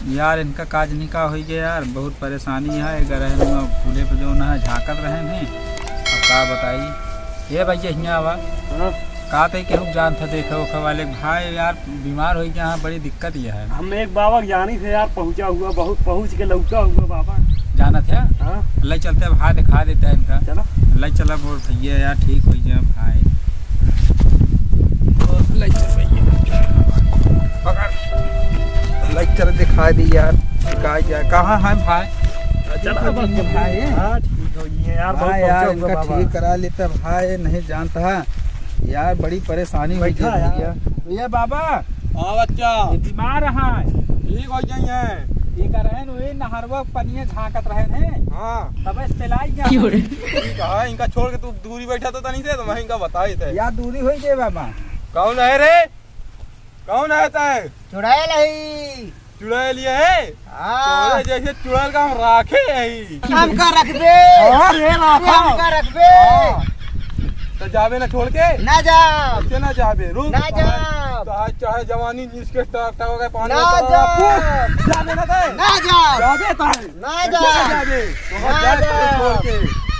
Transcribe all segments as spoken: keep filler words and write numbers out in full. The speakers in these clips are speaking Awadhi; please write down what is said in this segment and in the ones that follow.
यार, इनका काज नहीं का होई गया यार, बहुत परेशानी है। ये गरहन में फूले पे जो ना झांकत रहन हैं, अब का बताई। ए भैया, हियाँ आवा। हाँ। का ते केहू जान था देखे ओखे वाले भाई यार, बीमार होई गया, हाँ, बड़ी दिक्कत ये है। हम एक बाबा के जानी थे यार, पहुँचा हुआ, बहुत पहुँच के लौटा हुआ बाबा। जानत है? हाँ। ले चलते भाई, दिखा देते हैं इनका। चलो। ले चला मोर भैया यार, ठीक हो जाए भाई। ले चल भैया। पकड़। ले चल, दिखा दी यार, दिखा दिया। कहाँ है भाई? चला ठीक हो बस। गई भाई। हाँ, ठीक हो गई है यार, हाँ बहुत यार, पहुँचा हुआ इनका बाबा। ठीक करा लेता भाई, नहीं जानता है यार, बड़ी परेशानी हो बैठा गई यार। भैया। भैया बाबा। हाँ बच्चा। ये बीमार है। ठीक हो गई है। ये कर रहे हैं, वही नहरवा पनिया झांकत रहे हैं। हाँ। तब से चलाई गया। क्यों रे? ठीक है, इनका छोड़ के तू दूरी बैठा तो तनी से, तो मैं इनका बताई थे। या दूरी होई गई बाबा। कौन है रे? कौन है तै? चुड़ैल है। चुड़ैल ये है? हाँ। तोरे जैसे चुड़ैल का हम राखे है। हमका रखबे। हाँ रे, राखा। हमका रखबे। हाँ। तो जाबे ना छोड़ के? ना जाब। कैसे ना जाबे? रुक। ना जाब। तो आज चाहे जवानी जिसके टक टक के पानी ना होता है। जाब। जाबे ना तै? ना जाब। जाबे तै? ना कैसे ना जाब। जाबे? तो ना जाए जाब। छोड़ के।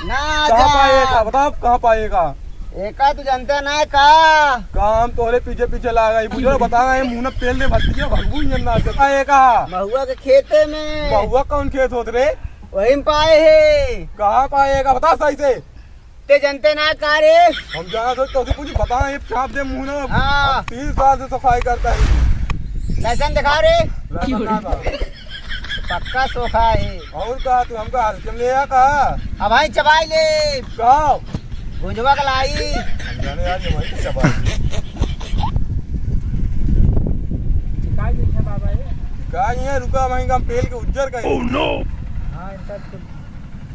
ना कहाँ जाब। पाएगा? बताओ, कहाँ पाएगा? एका तू जानते ना का? काम तोहरे पीछे पीछे लागा, ये बुझो, बता रहे हैं, मुंह ना पेल दे, भतीजा, भगबू, ये ना करता है का? महुआ के खेते में। महुआ कौन खेत होत रे? वही में पाए है। कहाँ पाएगा? बता सही से। ते जानते ना का रे? हम जाना तो, तो कुछ बता, ये चाप दे मुंह ना। हाँ। हम तीस साल से सफाई करता है। लाइसेंस दिखा रे। लाइसेंस ना था। पक्का सोखा है। और का, तू हमका हल्के में ले आ का? अब भाई चबाई ले। का? गुंजवा के लाई। हम जाने यार, ये वहीं पे चबाई। चिकाई नहीं है बाबा ये। चिकाई नहीं है, रुका, वहीं का हम पेल के उज्जर का। Oh no! हाँ, इनका तो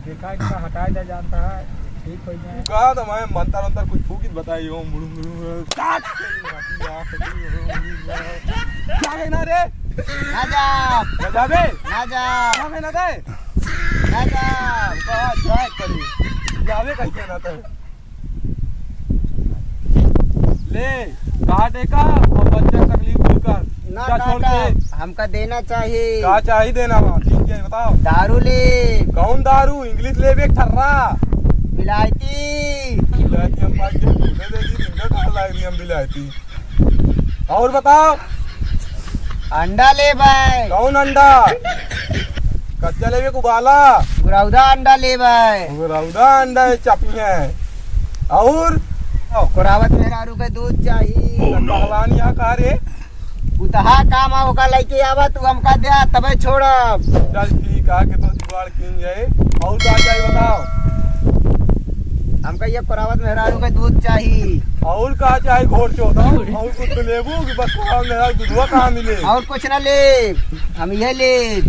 देखा, इनका हटाई दे जानता है, ठीक हो जाए। रुका, तो मैं मंत्र अंतर कुछ फूकित बताई हो, मुड़ू मुड़ू। काट! क्या कहना रे? ना जा। ना जाबे? ना जा। क्या कहना रे? ना जा। रुका, जाए करी। जाबे कैसे ना तै? ले, काटे का और बच्चा तकलीफ दूर कर। ना जा, छोड़ काटा, दे। हमका देना चाहिए। का चाहिए देना बा? ठीक है, बताओ। दारू ले। कौन दारू? इंग्लिश लेबे, ठर्रा। विलायती। विलायती हम पाँच किलो दूध दे दी, तुमका कहाँ लाग रही हम विलायती? और बताओ। अंडा लेबै। कौन अंडा? कच्चा लेबे कि उबाला? गुरौदा अंडा लेबै। गुरौदा अंडा है, चपी है। और? कोरावत मेहरारू के दूध चाही। Oh no! पहलवान यहाँ का रे? उतहा काम आ, ओका लइके आवा, तू हमका द्या, तबे छोड़ब। चल ठीक है, के तो जुगाड़ कीन जाए। और का चाही बताओ? हमका ये कोरावत मेहरारू के दूध चाही। और का चाही घोर चोद? और कुछ तो लेबू कि बस कोरावत मेहरारू दूधवा कहाँ मिले? और कुछ ना ले, हम ये ले।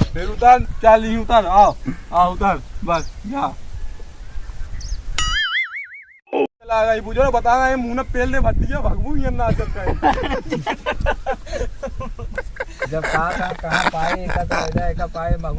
फिर उतर, चल ही उतर, आओ, आओ उतर, बस जा। लागा, ये बुझो, बता रहे हैं, मुंह ना पेल दे भतीजा, भगबू ये ना चलता है। जब कहाँ, कहाँ, कहाँ पाए, एका तो वजह, एका पाए, मगू।